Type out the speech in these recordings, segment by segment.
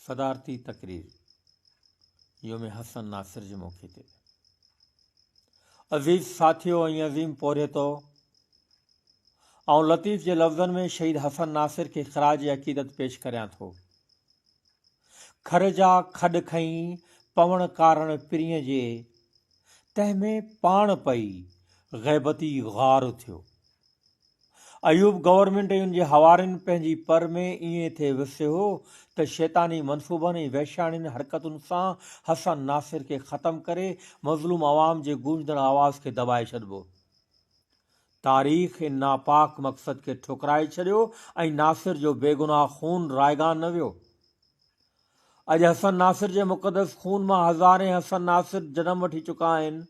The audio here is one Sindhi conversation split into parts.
صدارتي تقرير يوم حسن ناصر جي موقعي تي عزيز ساٿيو ۽ عظيم پورهيتو آئون لطيف جي لفظن ۾ شهيد حسن ناصر کي خراج عقيدت پيش ڪريان ٿو. کر جا کڏ کئين پوڻ ڪارڻ پرينء جي، تنهن ۾ پاڻ پئي غيبتي غار ٿيو. ايوب گورنمينٽ ۽ ان جي حوارين پنهنجي پر ۾ ائين ٿي وسيو ته شيطاني منصوبن ۽ وحشياڻين حرڪتن سان حسن ناصر کي ختم ڪري مظلوم عوام جي گونجندڙ آواز کي دٻائي ڇڏبو. تاريخ ان ناپاڪ مقصد کي ٺڪرائي ڇڏيو ۽ ناصر جو بيگناهه خون رائگان نه ويو. اڄ حسن ناصر جي مقدس خون مان هزارين حسن ناصر جنم وٺي چڪا آهن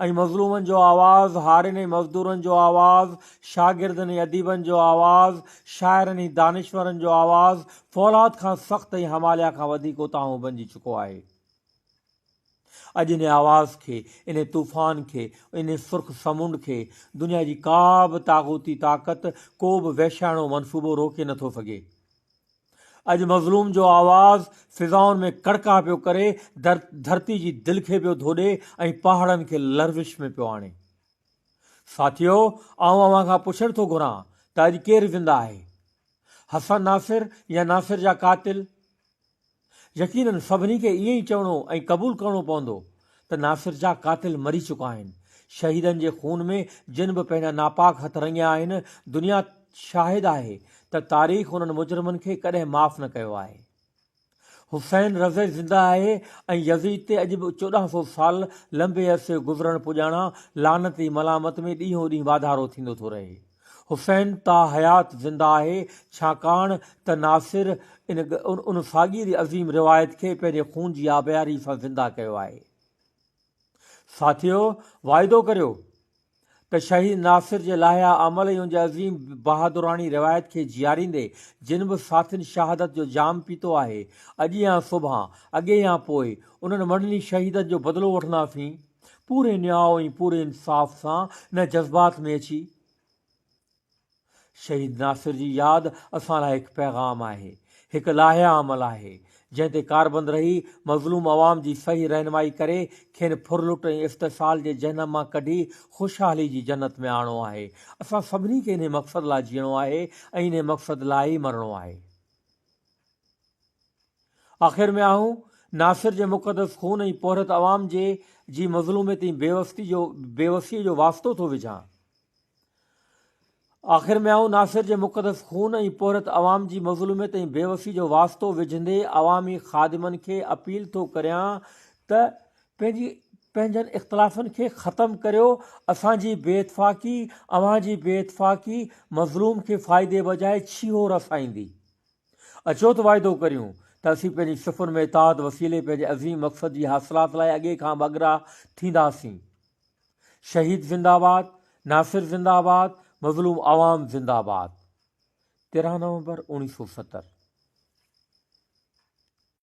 ۽ مظلومن جو آواز، هارين ۽ مزدورن جو آواز، شاگردن ۽ اديبن جو آواز، شاعرن ۽ دانشورن جو آواز فولاد کان سخت ۽ هماليا کان وڌيڪ اتاهون بنجي چڪو آهي. اڄ انهي آواز کي، انهي طوفان کي، انهي سرخ سمنڊ کي دنيا جي ڪا به طاغوتي طاقت، ڪو به وحشياڻو منصوبو روڪي نٿو سگهي. اڄ مظلوم جو آواز فضائن ۾ ڪڙڪا پيو ڪري، ڌرتي جي دل کي پيو ڌوڏي ۽ پهاڙن کي لرزش ۾ پيو آڻي. ساٿيو! آئون اوهان کان پڇڻ ٿو گهران ته اڄ ڪير زنده آهي؟ حسن ناصر يا ناصر جا قاتل؟ يقينن سڀني کي ائين ئي چوڻو ۽ قبول ڪرڻو پوندو ته ناصر جا قاتل مري چڪا آهن. شهيدن جي خون ۾ جن به پنهنجا ناپاڪ هٿ رڱيا آهن، دنيا شاهد آهي ته تاريخ انهن مجرمن کي ڪڏهن معاف نه ڪيو آهي. حسين رضه زنده آهي ۽ يزيد تي اڄ به 14 سو سال لنبي عرصي گذرڻ پڄاڻان لعنت ۽ ملامت ۾ ڏينهون ڏينهن واڌارو ٿيندو ٿو رهي. حسين تا حيات زنده آهي ڇاڪاڻ ته ناصر ان ان ساڳي عظيم روايت کي پنهنجي خون جي آبياري سان زنده ڪيو آهي. ساٿيو! واعدو ڪريو ته شهيد ناصر جي لاهيا عمل ۽ ان جي عظيم بهادراڻي روايت کي جياريندي جن به ساٿين شهادت جو جام پيتو آهي اڄ يا سڀان، اڳي يا پوء، انهن مڙني شهيدن جو بدلو وٺنداسين. پوري نياء ۽ پوري انصاف سان نه جذبات ۾ اچي. شهيد ناصر جي ياد اسان لاء هڪ پيغام آهي، هڪ لاهيا عمل آهي، جنهن تي ڪاربند رهي مظلوم عوام جي صحيح رهنمائي ڪري کين ڦرلٽ ۽ استحصال جي جهنم مان ڪڍي خوشحالي جي جنت ۾ آڻڻو آهي. اسان سڀني کي انهي مقصد لاء جيئڻو آهي ۽ انهي مقصد لاء ئي مرڻو آهي. آخر ۾ آئون ناصر جي مقدس خون ۽ پورهيت عوام جي جي مظلوميت ۽ بيوستي جو بيوسيء جو واسطو ٿو وجهان. آخر ۾ آئون ناصر جي مقدس خون ۽ پورهيت عوام جي مظلوميت ۽ بيوسي جو واسطو وجهندي عوامي خادمن کي اپيل ٿو ڪريان ته پنهنجي پنهنجن اختلافن کي ختم ڪريو، اسان جي بي اتفاقي اوهان جي بي اتفاقي مظلوم کي فائدي بجاء ڇيهو رسائيندي. اچو ته واعدو ڪريون ته اسين پنهنجي صفن ۾ اطاعت وسيلي پنهنجي عظيم مقصد جي حاصلات لاء اڳي کان به اڳرا ٿينداسين. شهيد زنده آباد، ناصر زنده آباد، مظلوم عوام زنده آباد. 13 نومبر 1970.